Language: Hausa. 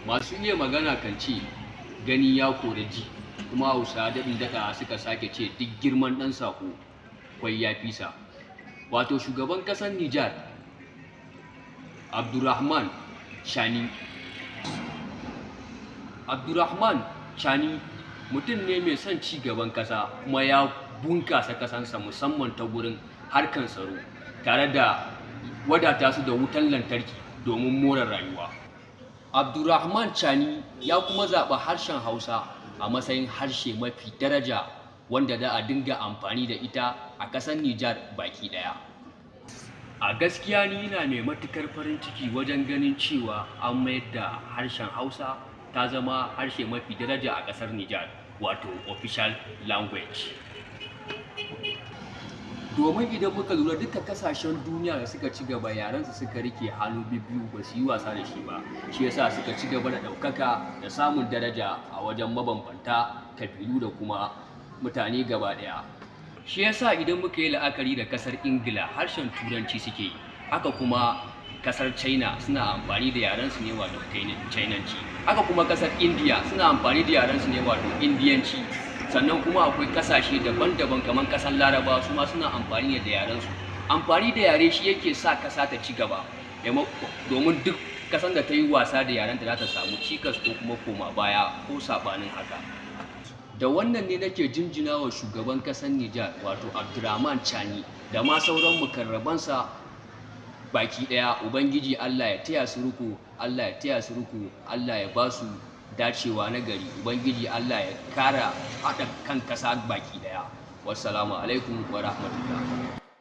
Masu iya magana kan ce gani ya kori ji, kuma Hausa daɗin daɗa suka sake ce duk girman ɗan sako kwai ya fisa. Wato shugaban ƙasar Nijar, Abdurrahman Chani. Abdurrahman Chani mutum ne mai son ci gaban ƙasa, kuma ya bunkasa ƙasansa, musamman ta gurin harkan tsaro, tare da wadata su da wutan lantarki domin more rayuwa. Abdurrahman Chani ya kuma zaɓi harshen Hausa a matsayin harshe mafi daraja wanda za a dinga amfani da ita a ƙasar Nijar baki ɗaya. A gaskiya ni ina mai matuƙar farin ciki wajen ganin cewa an mayar da harshen Hausa ta zama harshe mafi daraja a ƙasar Nijar, wato official language. Domin idan muka lura, duka kasashen duniya da suka ci gaba, yarensu suka rike hannu biyu, ba su yi wasa da shi ba. Shi yasa suka ci gaba da ɗaukaka da samun daraja a wajen mabambanta kabilu da kuma mutane gaba ɗaya. Shi yasa idan muka yi la'akari da kasar Ingila, harshen Turanci suke yi. Haka kuma kasar China suna amfani da yarensu ne, wato Chinanci. Haka kuma kasar India suna amfani da yarensu ne, wato Indiyanci. Sannan kuma akwai kasashe daban-daban kamar kasar Laraba, su ma suna amfani da yarensu. Amfani da yare shi yake sa kasa ta ci gaba, domin duk kasan da ta yi wasa da yarenta za ta samu cikas ko kuma koma baya ko sabanin haka. Da wannan ne nake jinjina wa shugaban kasar Nijar, wato Abdurrahman Chani, da ma sauran mukarrabansa baki daya. Ubangiji Allah ya taya su riko, Allah ya taya su riko, Allah ya ba su dacewa na gari. Ubangiji Allah ya kara haɗa kan kasa baki daya. Wassalamu alaikum wa rahmatullah.